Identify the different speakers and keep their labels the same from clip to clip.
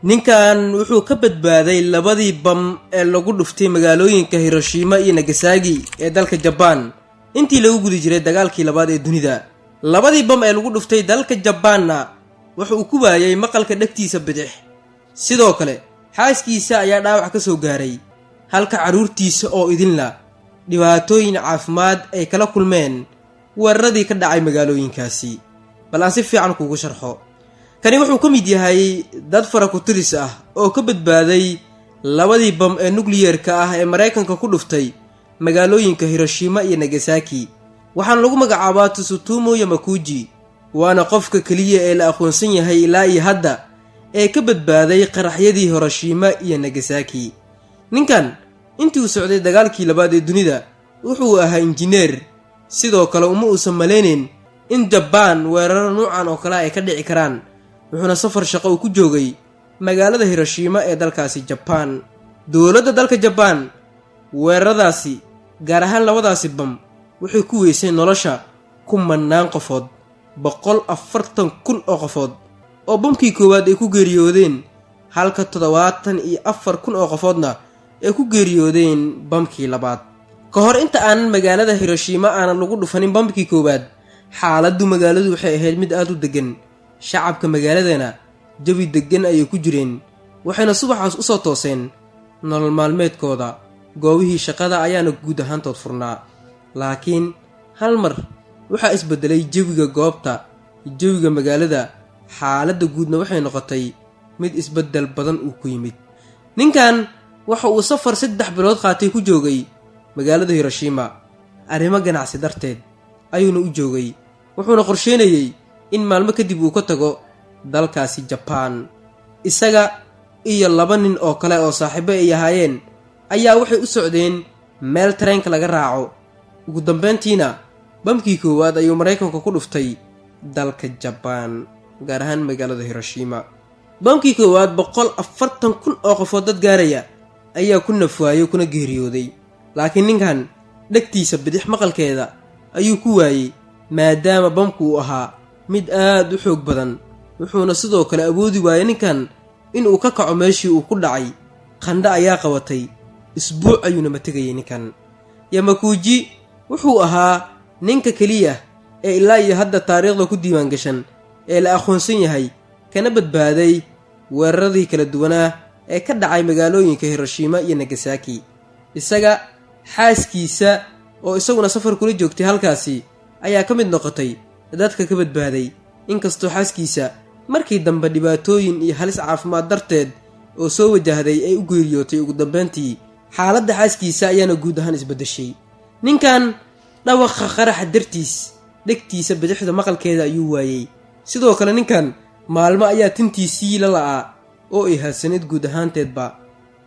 Speaker 1: Ninkan wuxuu ka badbaaday labadii bam ee lagu dhuftay magaalooyinka Hiroshima iyo Nagasaki ee dalka Jabaan intii lagu guda jiray Dagaalkii Labaad ee Dunida. Labadii bam ee lagu dhuftay dalka Jabaanna wuxa uu ku waayay maqalka dhegtiisa bidix. Sidoo kale xaaskiisa ayaa dhaawac ka soo gaaray, halka carruurtiisa oo idinla dhibaatooyin caafimaad ay kala kulmeen weeraradii ka dhacay magaalooyinkaasi. Bal aan si fiican kuugu sharxo. Kani wuxuu ka mid yahay dad fara-ku-tiris ah oo ka badbaaday labadii bam ee nukliyeerka ah ee Maraykanka ku dhuftay magaalooyinka Hiroshima iyo Nagasaki. Waxaana lagu magacaabaa Tsutomu Yamaguchi, waana qofka keliya ee la aqoonsan yahay ilaa iyo hadda ee ka badbaaday qaraxyadii Hiroshima iyo Nagasaki. Ninkan intii uu socday Dagaalkii Labaad ee Dunida wuxuu ahaa injineer. Sidoo kale uma uusan malaynayn in Jabaan weeraro nuucan oo kale ay ka dhici karaan, wuxuuna safar shaqo uu ku joogay magaalada Hiroshima ee dalkaasi Jabaan. Dowladda dalka Jabaan weeraradaasi, gaar ahaan labadaasi bam, waxay ku weysay nolosha kumanaan qofood, 140,000 oo qofood oo bamkii koowaad ay ku geeriyoodeen, halka 74,000 oo qofoodna ay ku geeriyoodeen bamkii labaad. Ka hor inta aanan magaalada Hiroshima aanan lagu dhufanin bamkii koowaad, xaaladdu magaaladu waxay ahayd mid aada u deggan. Shacabka magaaladana jawi deggan ayay ku jireen, waxayna subaxaas u soo tooseen nolol maalmeedkooda. Goobihii shaqada ayaana guud ahaantood furnaa. Laakiin hal mar waxaa isbeddelay jawiga goobta, jawiga magaalada. Xaaladda guudna waxay noqotay mid isbeddel badan uu ku yimid. Ninkan waxa uu safar 3 bilood qaatay ku joogay magaalada Hiroshima arrimo ganacsi darteed ayuuna u joogay, wuxuuna qorsheynayey in maalmo kadib uu ka tago dalkaasi Jabaan. Isaga iyo laba nin oo kale oo saaxiibo ay ahaayeen ayaa waxay u socdeen meel tareenka laga raaco. Ugu dambeyntiina bamkii koowaad ayuu Maraykanku ku dhuftay dalka Jabaan, gaar ahaan magaalada Hiroshima. Bamkii koowaad 140,000 oo qofood dad gaaraya ayaa ku nafwaayey kuna geeriyooday, laakiin ninkan dhegtiisa bidix maqalkeeda ayuu ku waayey, maadaama bamku uu ahaa mid aad u xoog badan. Wuxuuna sidoo kale awoodi waayey ninkan inuu ka kaco meeshii uu ku dhacay. Qandho ayaa qabatay, isbuuc ayuuna mategayay. Ninkan Yamaguchi wuxuu ahaa ninka keliya ee ilaa iyo hadda taariikhda ku diiwaan gashan ee la aqoonsan yahay kana badbaaday weeraradii kala duwanaa ee ka dhacay magaalooyinka Hiroshima iyo Nagasaki. Isaga, xaaskiisa oo isaguna safar kula joogtay halkaasi ayaa ka mid noqotay dadka ka badbaaday, inkastoo xaaskiisa markii dambe dhibaatooyin iyo halis caafimaad darteed oo soo wajahday ay u geeriyootay ugu dambeyntii. Xaaladda xaaskiisa ayaana guud ahaan isbaddashay. Ninkan dhawaqa qaraxa dartiis dhegtiisa bidixda maqalkeeda ayuu waayey. Sidoo kale ninkan maalmo ayaa tintiisii la la'aa oo ay hadsanayd guud ahaanteedba,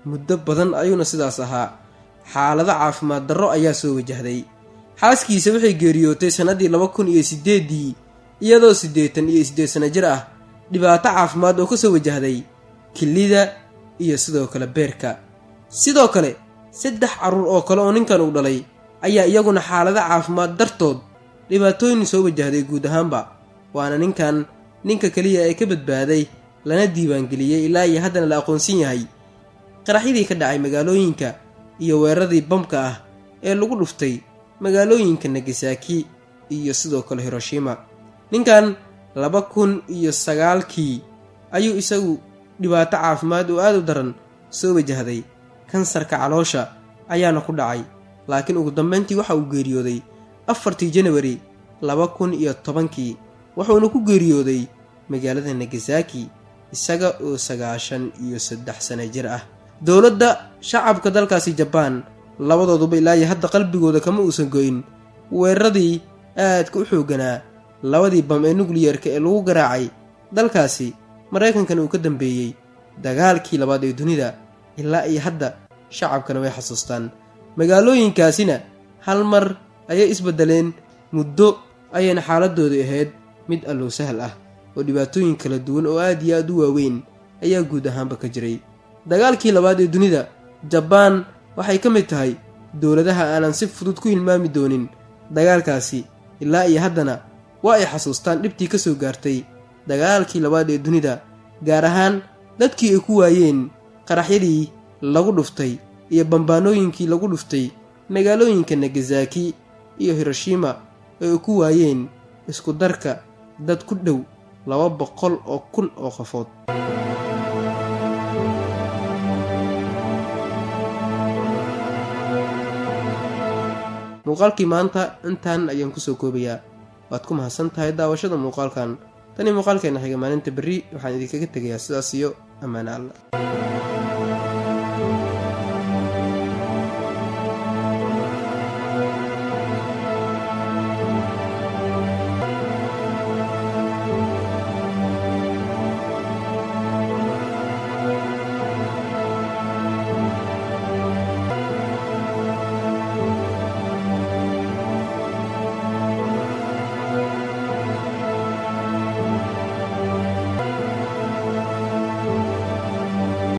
Speaker 1: muddo badan ayuuna sidaas ahaa. Xaalado caafimaad darro ayaa soo wajahday. Xaaskiisa waxay geeriyootay sannaddii 2008-dii iyadoo 88 sano jir ah, dhibaato caafimaad oo ka soo wajahday kilida iyo sidoo kale beerka. Sidoo kale saddex carruur oo kale oo ninkan uu dhalay ayaa iyaguna xaalado caafimaad dartood dhibaatooyin soo wajahday guud ahaanba. Waana ninkan ninka keliya ee ka badbaaday lana diiwaangeliyey ilaa iyo haddana la aqoonsan yahay qaraxyadii ka dhacay magaalooyinka iyo weeraradii bamka ah ee lagu dhuftay magaalooyinka Nagasaki iyo sidoo kale Hiroshima. Ninkan 2009-kii ayuu isagu dhibaato caafimaad oo aada u daran soo wajahday. Kansarka caloosha ayaana ku dhacay, laakiin ugu dambeyntii waxa uu geeriyooday 4-tii Janawari 2010-kii, wuxuuna ku geeriyooday magaalada Nagasaki isaga oo 93 sano jir ah. Dowladda, shacabka dalkaasi Jabaan labadooduba ilaa iyo hadda qalbigooda kama uusan goyn weeraradii aadka u xoogganaa, labadii bam ee nukliyeerka ee lagu garaacay dalkaasi, Maraykankana uu ka dambeeyey Dagaalkii Labaad ee Dunida. Ilaa iyo hadda shacabkana way xasuustaan. Magaalooyinkaasina hal mar ayay isbeddeleen, muddo ayayna xaaladoodu ahayd mid allow sahal ah oo dhibaatooyin kala duwan oo aad iyo aad u waaweyn ayaa guud ahaanba ka jiray Dagaalkii Labaad ee Dunida. Jabaan waxay ka mid tahay dowladaha aanan si fudud ku hilmaami doonin dagaalkaasi. Ilaa iyo haddana waa ay xasuustaan dhibtii ka soo gaartay Dagaalkii Labaad ee Dunida, gaar ahaan dadkii ay ku waayeen qaraxyadii lagu dhuftay iyo bambaanooyinkii lagu dhuftay magaalooyinka Nagasaki iyo Hiroshima oo ay ku waayeen isku darka dad ku dhow 200,000 oo qofood. Muuqaalkii maanta intaan ayaan kusoo koobayaa. Waad ku mahadsan tahay daawashada muuqaalkan. Tani muuqaalkeena xiga maalinta berri waxaan idinkaga tegayaa sidaas iyo ammaano Alla.